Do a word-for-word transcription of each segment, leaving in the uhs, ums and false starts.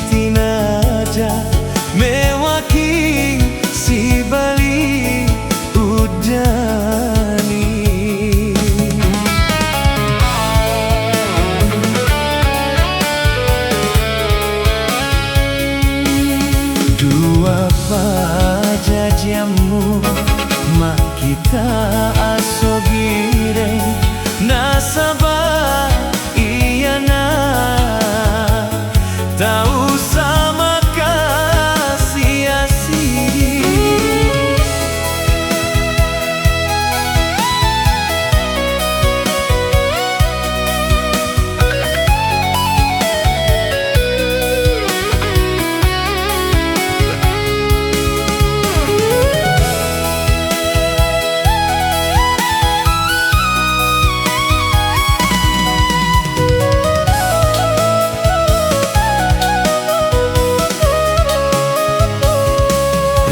Tinaja mewaking sibali uddani. Dua pajajiammu makkita asogireng nasaba iyana tau sama kasi-asi.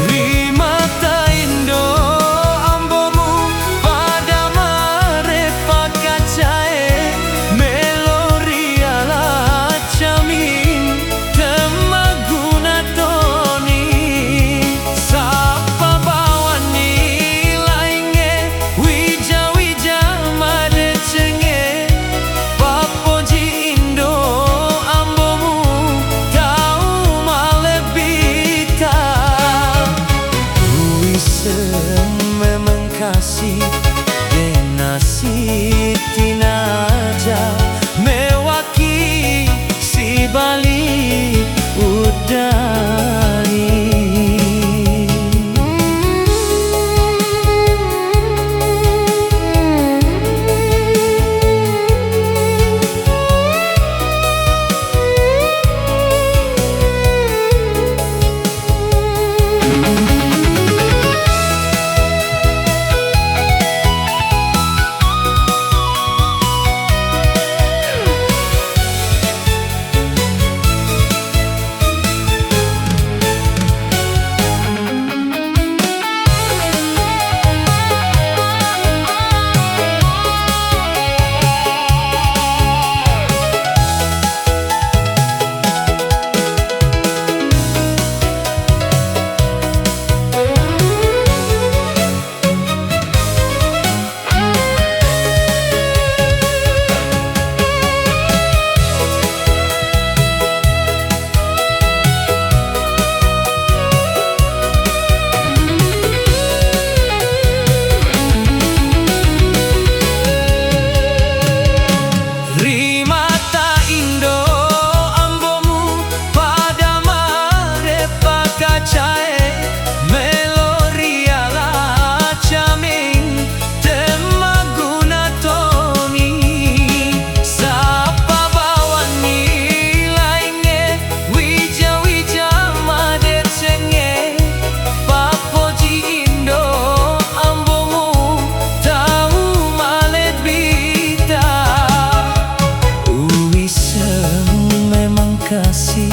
Ri mata indo ambomu pada mareppa kacae, melo riala camin temmaguna toni. Sappa bawanni laingnge, wija-wija madecengnge, pappoji indo ambomu tau malebbita. Uwisseng memeng kasi, de nasitinaja mewaki sibali uddani. Ri mata indo ambomu pada mareppa kacae, melo riala camin temmaguna toni. Sappa bawanni laingnge, wija-wija madecengnge, pappoji indo ambomu tau malebbita. Uwisseng memeng kasi,